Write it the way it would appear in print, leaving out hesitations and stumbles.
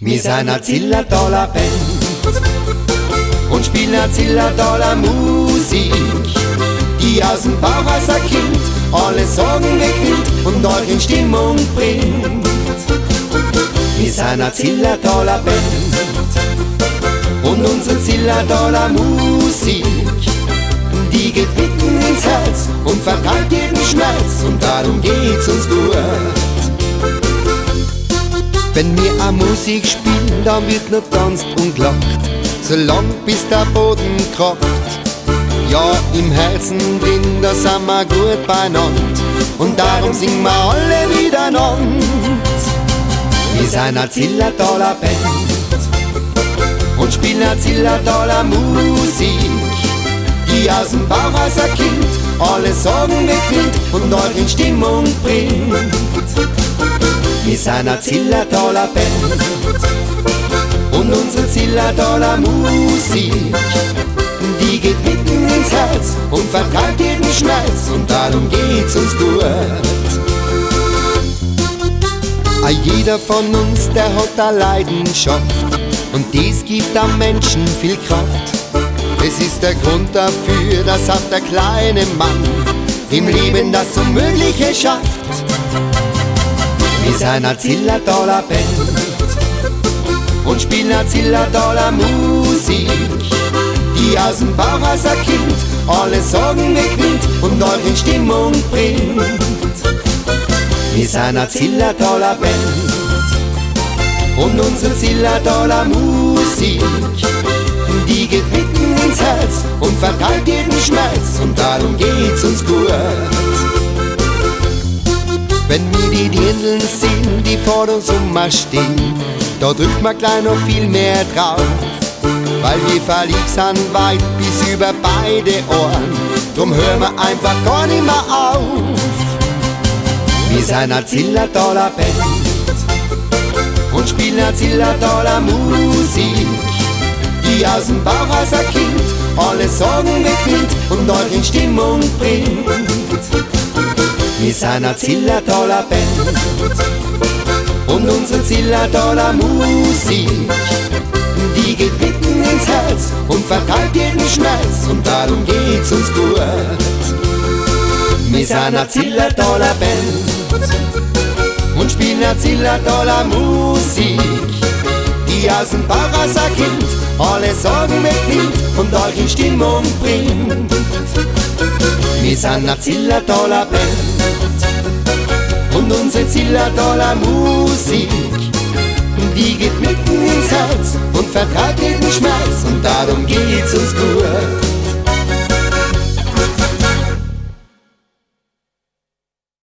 Mir san a Zillertaler Band und spielen a Zillertaler Musik, die aus dem Bauch als ein Kind alle Sorgen wegnimmt und euch in Stimmung bringt. Wir sind a Zillertaler Band und unsere Zillertaler Musik, die geht mitten ins Herz und vertreibt jeden Schmerz und darum geht's uns gut. Wenn wir a Musik spielen, dann wird nur tanzt und gelacht, solang bis der Boden kracht. Ja, im Herzen drin, da sind wir gut beieinander und darum singen wir alle miteinander. Wir sind a Zillertaler Band und spielen a Zillertaler Musik, die aus dem Bauch als ein Kind alle Sorgen wegnimmt und euch in Stimmung bringt. Wir sind a Zillertaler Band und unsere Zillertaler Musik, die geht mitten ins Herz und vertreibt jeden Schmerz und darum geht's uns gut. A jeder von uns, der hat a Leidenschaft und dies gibt am Menschen viel Kraft. Es ist der Grund dafür, dass auch der kleine Mann im Leben das Unmögliche schafft. Wir sind a Zillertaler Band und spielen a Zillertaler Musik, die aus dem Bauch als ein Kind alle Sorgen wegnimmt und euch in Stimmung bringt. Wir sind a Zillertaler Band und unsere Zillertaler Musik, die geht mitten ins Herz und vertreibt jeden Schmerz und darum geht's uns gut. Wenn wir die Dirndln sehen, die vor uns stehen, da drückt man gleich noch viel mehr drauf, weil wir verliebt sind weit bis über beide Ohren, drum hören wir einfach gar nicht mehr auf. Wir sind a Zillertaler Band und spielen a Zillertaler Musik, die aus dem Bauch als ein Kind alle Sorgen wegnimmt und euch in Stimmung bringt. Wir sind a Zillertaler Band und unsere Zillertaler Musik, die geht mitten ins Herz und vertreibt jeden Schmerz und darum geht's uns gut. Wir sind a Zillertaler Band und spielen a Zillertaler Musik, die aus dem Bauch als ein Kind alle Sorgen wegnimmt und euch in Stimmung bringt. Wir sind a Zillertaler Band und unsere Zillertaler Musik, die geht mitten ins Herz und vertreibt jeden Schmerz und darum geht's uns gut.